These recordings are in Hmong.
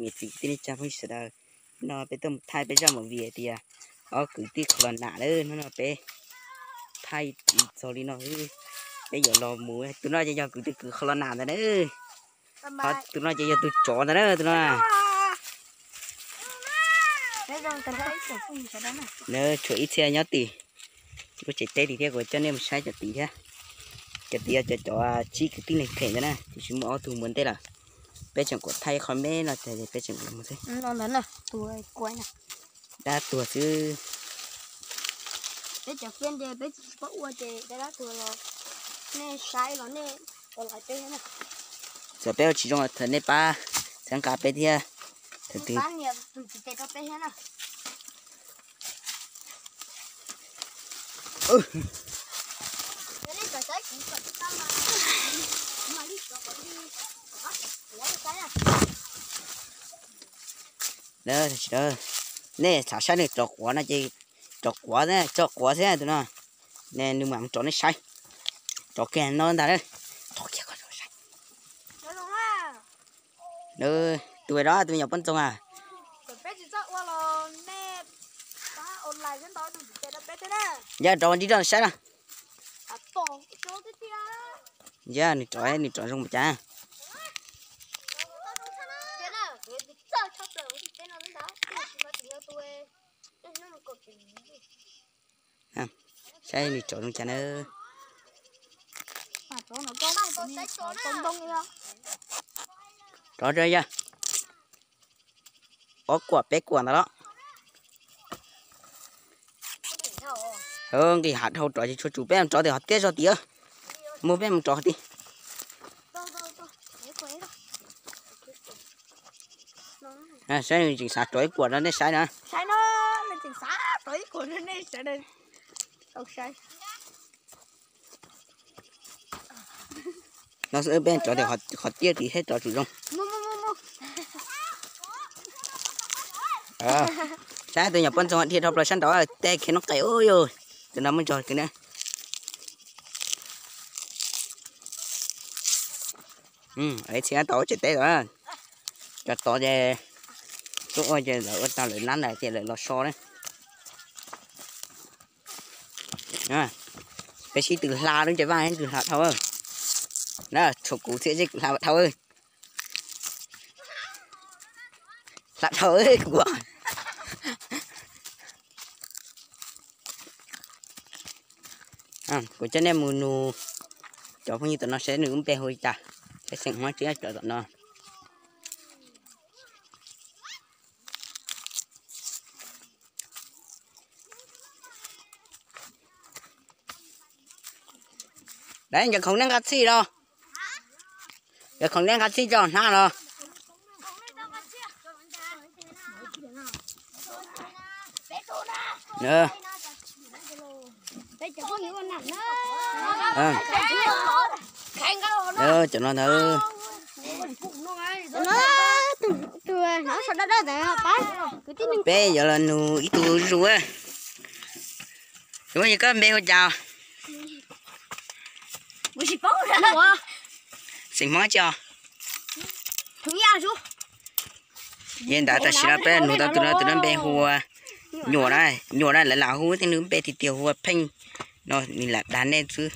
Niam txiv kwv tij neej tsa phooj ywg sawv daws, hnub no peb tuaj mus thaij peb zaj movie hais tias ob kwv tij kho los nam na. Hnub no peb thaij txog li no, peb yuav los mus. Tus no ces yog kwv tij kwv kho los nam ntag na. Ho tus no ces yog tus tsov ntag na, tus no. Nws tshuav ib txhia nyob tim lub tsev teb tim thiab, kuv coj nej mus saib cov tim thiab. Cov tim yog cov, cov tsib kwv tij neeg phem ntag na, tiam sis muaj ob tug mus ntej lawm. Peb tseem kuam thaij qhov me no tas peb tseem mus xwb. Dab tuag xwb. Peb cov fij ces peb tsis paub ua ces dab tuag los nej saib los nej ua lawv peb thiab na. Txawm peb ua tsis zoo thov nej pab txhawb nqa peb thiab. Thov nej pab nias tus txim tes rau peb thiab na. Nej xav saib nws rov quav no ces rov quav, tso quav xwb tus no. Nws mam rov nej saib. Rov kiag no ntag. Rov kiag ko saib. Tus no tus me nyuam poj ntxoog a. Yog rov nrib rau saib na. Yog nws rov, nws rov zoo mus cas. Saib nws rov zoo cas na. Rov yog ob kuam peb kuam ntawd los. Nqis hav dhau rov ces tshua tsum peb mus rov tim hov tiab zog tim. Muab peb mus rov hov tiab. Saib nws tseem xav rov ib kuam rau nej saib na. No xwb peb rov tim qhov tiaj tid thiab rov tsum zoo. Saib tus nyuam poj ntxoog dhia dhau plaws sab nraud, tej khiav noob qes ub yus. Tus no muaj ntog kiag na. Txhia tau tsev teb os. Cov tod ces tuaj ua ces lawv ua tau lawv nab ntawd ces lawv los so na. Peb sib tw hla lub nceeg vaj, tw hla dhau. Na, tshuav kuv thiab seb kuv hla dhau. Hla dhau kuv. Kuv coj nej mus nug cov phooj ywg tom no seb nws lub npe hu li cas, peb xeem Hmoob tsis cov tom no. Dab, cov khoom nej nqa txhij los? Cov khoom nej nqa txhij tso hnab los? Cov no ntag. Peb yuav los nug ib tug zuj zus. Tus muaj yog koj npe hu cas? Xeem Hmoob tsi os? Yog ntawd tam sim no peb nug tau tus no, tus no npe hu ua Nyuam na, Nyuam na, lawv lam hu tej nws npe tiag tiag hu ua Pheej no, nws lam dag nej xwb.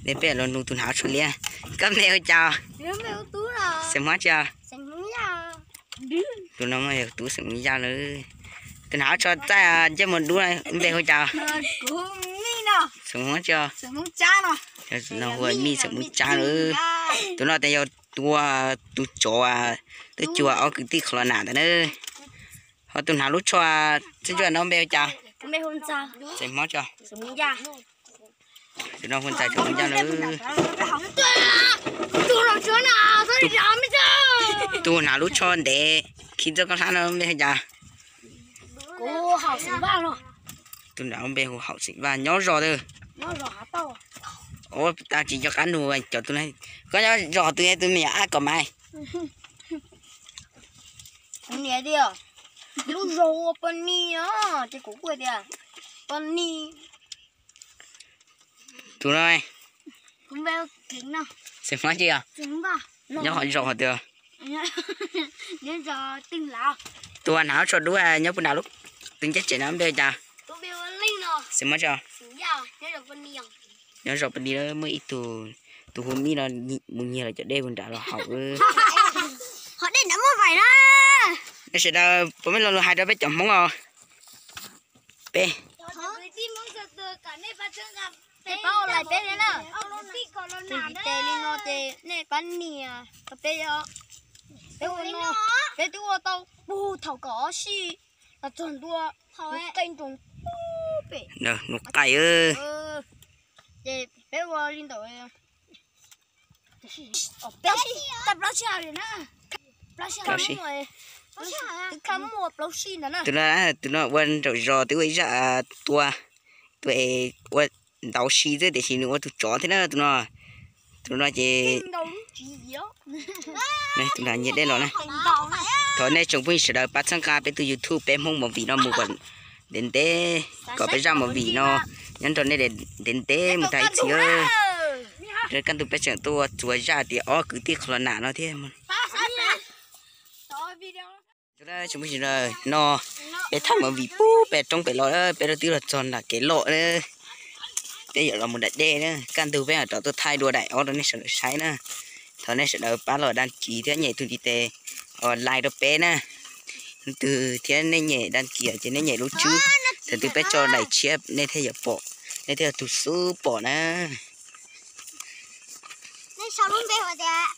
Nej peb los nug tus hnav tsho liab, koj npe hu cas? Xeem Hmoob tsi os? Tus no yog tub xeem Hmoob Yaj lawm. Tus hnav tsho txaij ntsej muag dub npe hu cas? Xeem Hmoob tsi os? No hu ua Mij xeem Hmoob Tsab lawm. Tus no ces yog tus, tus tsov twb cuag ob kwv tij qhov los nam ntawd na. Ho tus hnav lub tsho txaij ntsuab no npe hu cas? Xeem Hmoob tsi os? Tus no hu ntxais Xeem Hmoob Yaj lawm. Tus hnav lub tsho ntev khi txoj koj hlab no npe hu cas? Tus nram npe hu Haum Xeem Vaj nyob zos twg? Ua tau tsis nco qab nug cov tus no. Koj nyob zos twg, tus me nyuam ab kom maiv? Kuv niam tias lub zos ua Poj Ni os, ces kuv kuj tias Poj Ni. Tus no, Xeem Hmoob tsi os? Nyob qhov zos qhov twg? Tua hnav ob tsho duab nyob puag nram lub twg ncaj tsev no npe cas? Xeem Muas tso. Nyob zos Paj Lis muaj ib tug, tus hu Mib no mus nyiag los cov dej puag nrad los haus. Qhov dej nrad muaj vais na. Nej sawv daws puas muaj lo lus hais rau peb cov Hmoob os? Peb, peb, peb, peb, peb, peb twb ua tau puag thaum kaum ob sij los txog ntua, nws qaij nroos pem, nws qaij. Ces peb ua li ntawd plaub sij, plaub sij, twb khaj muaj plaub sij ntawd na. Tus no, tus no ua nraum zos twb ua ib zaj tua, tua es ua ntau si xwb tiam sis nws ua tus tsov thiab na tus no. Tus no ces, tus no nyiag dej los na. Thov nej tsoom phooj ywg sawv daws pab txhawb nqa peb tus YouTube Peb Hmoob Movie no mus kom ntev ntev, kom peb zaj movie no nyob nrog nej ntev ntev mus tag ib txhis. Kaj ntug peb tseem tuaj ua txuas zaj tias ob kwv tij qhov los nam no thiab. No peb thaij movie pub pem roob pem los, peb rau twb los txog nram kev loj na. Peb yuav los mus daim dej na, kaj ntug peb mam rov tuaj thaij dua daim ob rau nej sawv daws saib na. Thov nej sawv daws pab los đăng ký thiab nyem tus ntiv tes like rau peb na. Leej twg thiab nej nyem đăng ký ces nej nyem lub tswb, thaum twg peb tso daim tshiab nej thiaj yuav pom, nej thiaj yog tus xub pom na. Nej sau lub npe hu tias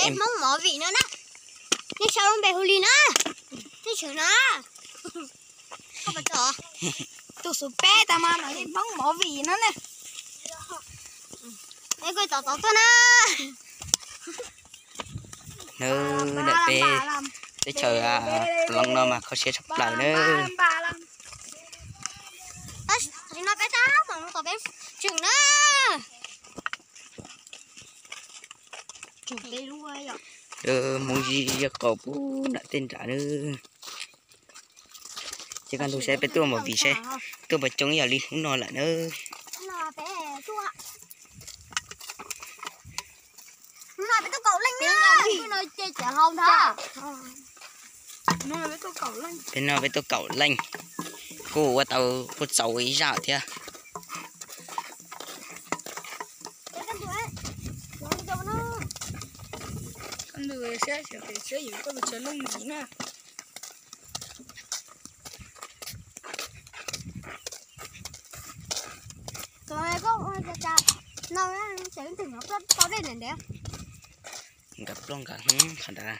Hmoob Movie no na. Nej sau lub npe hu li na. Nej sawv na. Tus xub peb tas mas Hmoob Movie no na. Ntawm peb teb chaws Ploov no mas kho siab tshaj plaws na. Hmoob zij qaus pub nram tej nrad na. Ces kaj ntug saib peb tuaj mus vim saib tuaj puas coob yog li hnub no lawm na. Peb no peb tuaj kaum leej, kuj ua tau, kuj txaus ib zaj thiab. Nkawd ploj nkawd hwv qhov ntawd.